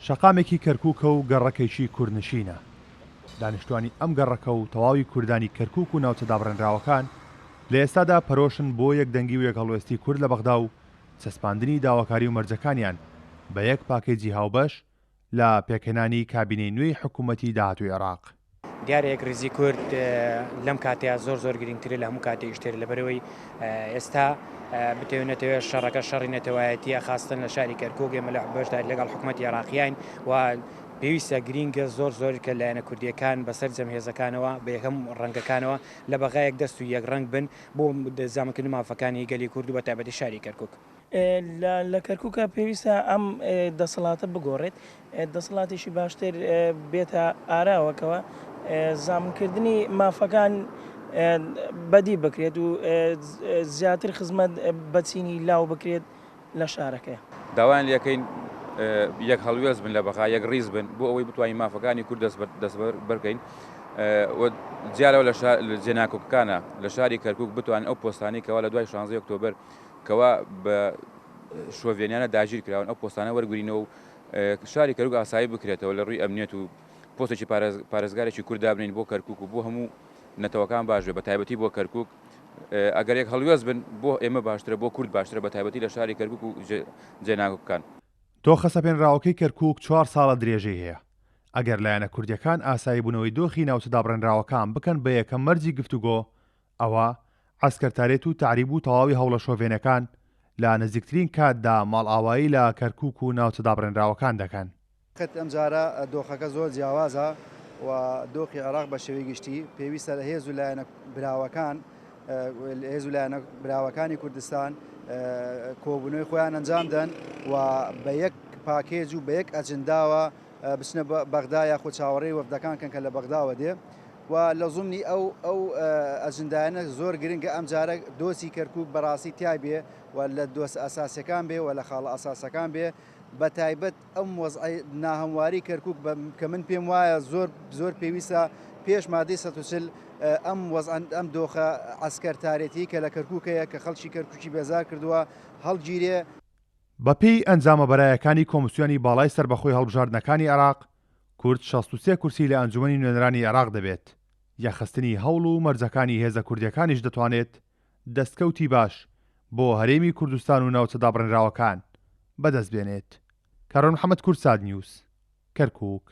شەقامێکی کەرکووکە و گەڕەکێکی کوردنشینە. دانیشتوانی ئەم گەڕەکە و تەواوی کوردانی کەرکووک و ناوچە دابڕێنراوەکان لە ئێستادا پەرۆشن بۆ یەکدەنگی و یەکهەڵوێستی کورد لە بەغدا و چەسپاندنی داواکاری و مەرجەکانیان بە یەک پاکێجی هاوبەش لە پێکهێنانی کابینەی نوێی حکوومەتی داهاتووی عێراق. دیارە یەکڕیزی کورد لەم کاتەیا زۆر زۆر گرنگترە لە هەموو کاتێکیش تر، لەبەرئەوەی ئێستا بتەوێ نەتەوێ شەڕەکە شەڕی نەتەوایەتیە، خاستەن لە شاری کەرکوک ئێمە لە بەشداری لەگەڵ حکومەتی عێراقیین و پێویستە گرینگە زۆر زۆر کە لایەنە کوردیەکان بەسەر جەم هێزەکانەوە بە یەکەم ڕەنگەکانەوە لە بەغا یەک دەست و یەک ڕەنگ بن بۆ زامنکردنی مافەکانی گەلی کورد و بە تایبەتی شاری کەرکوک. لە کەرکوکە پێویستە ئەم دەسەڵاتە بگۆڕێت، دەسەڵاتێکی باشتر بێتە ئاراوە کەوا زامنکردنی مافەکان بەدی بکرێت و زیاتر خزمەت بە چینی لاو بکرێت لە شارەکەی. داوایان لێکەین یەک هەڵوێست بن لە بەغا، یەک ڕیز بن بۆ ئەوەی بتوانین مافەکانی کورد دەستبەر بکەین و جیا لەوە لە جێناکۆکەکانە لە شاری کەرکوک بتوانین ئەو پۆستانەی کەوا لە دوای شانزەی ئۆکتۆبەر کەوا بە شۆڤێنیانە داگیر کراون ئەو پۆستانە وەرگرینەوە و شاری کەرکوک ئاسایی بکرێتەوە لە ڕووی ئەمنیەت و پۆستێکی پارێزگارێکی کورد دابنین بۆ کەرکوک و بۆ هەموو نەتەوەکان باش بێ بە تایبەتی بۆ کەرکوک ئەگەر یەک هەڵوێست بن بۆ ئێمە باشترە بۆ کورد باشترە بە تایبەتی لە شاری کەرکوک و جێناکۆکەکان. دۆخە سەپێنراوەکەی کەرکوک چوار ساڵە درێژەی هەیە. ئەگەر لایەنە کوردییەکان ئاساییبوونەوەی دۆخی ناوچە دابڕێنراوەکان بکەن بە یەکەم مەرجی گفتوگۆ، ئەوا عەسکەرتارێت و تەعریب و تەواوی هەوڵە شۆڤێنەکان لە نزیکترین کاتدا ماڵئاوایی لە کەرکوک و ناوچە دابڕێنراوەکان دەکەن. قەت ئەمجارە دۆخەکە زۆر جیاوازە و دۆخی عێراق بە شێوەی گشتی پێویستە لە هێز و لایەنە براوەکان هێز و لایەنە براوەکانی کوردستان کۆبوونەوەی خۆیان ئەنجام دەن و بە یەک پاکێج و بە یەک ئەجنداوە بچنە بەغدا یاخود چاوەڕێی وەفدەکان کەن کە لە بەغداوە دێ و لە زمنی ئەو ئەو ئەجندایانە زۆر گرنگە ئەمجارە دۆسی کەرکوک بەڕاستی تیا بێ و لە دۆسە ئەساسیەکان بێ و لە خاڵە ئەساسەکان بێ بە تایبەت ئەم وەزعی ناهەمواری کەرکوک کە من پێم وایە زۆر زۆر پێویستە پێش مادەی 140 ئەم وەزع ئەم دۆخە عەسکەرتارێتی کە لە کەرکوک هەیە کە خەڵکی کەرکوکی بێزار کردووە هەڵگیرێ. بەپێی ئەنجامە بەرایەکانی کۆمسیۆنی باڵای سەربەخۆی هەڵبژاردنەکانی عێراق، کورد 63 کورسی لە ئەنجومەنی نوێنەرانی عێراق دەبێت، یەکخستنی هەوڵ و مەرجەکانی هێزە کوردییەکانیش دەتوانێت دەستکەوتی باش بۆ هەرێمی کوردستان و ناوچە دابڕێنراوەکان بەدەست بێنێت. کارۆن محەمەد کوردسات نیوز، کەرکوک.